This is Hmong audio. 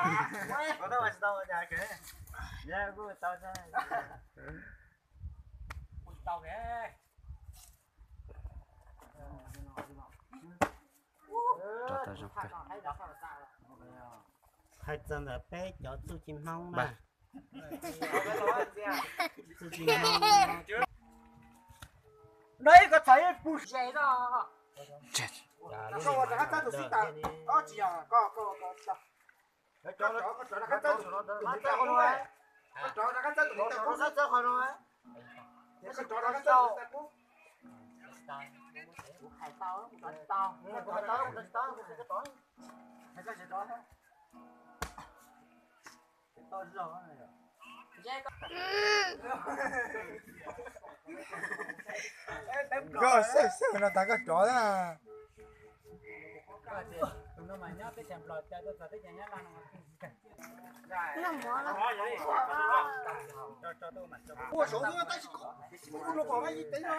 Kuv twb ua tsis tau ua cas kev. Yog kuj tau tau kev. Hais txog ntawm peb cov txuj ci Hmoob na, txuj ci Hmoob no ib ko txhais ib pus ze no. Koj ua rov qab txawb tus xib tas, tsis yog koj, koj ua ko tsis tau. Koj rov, koj rov rov qab txawb tus xib tas qub, koj rov rov qab txawb tus xib tas qub, koj rov rov qab txawb tus xib tas qub. Kuv hais tau, kuv rov tsis tau, kuv rov tsis tau, kuv rov tsis tau. Koj xwb xwb no tas koj rov na. Ua saud tab sis koj ua rau pom vaj yij teev no.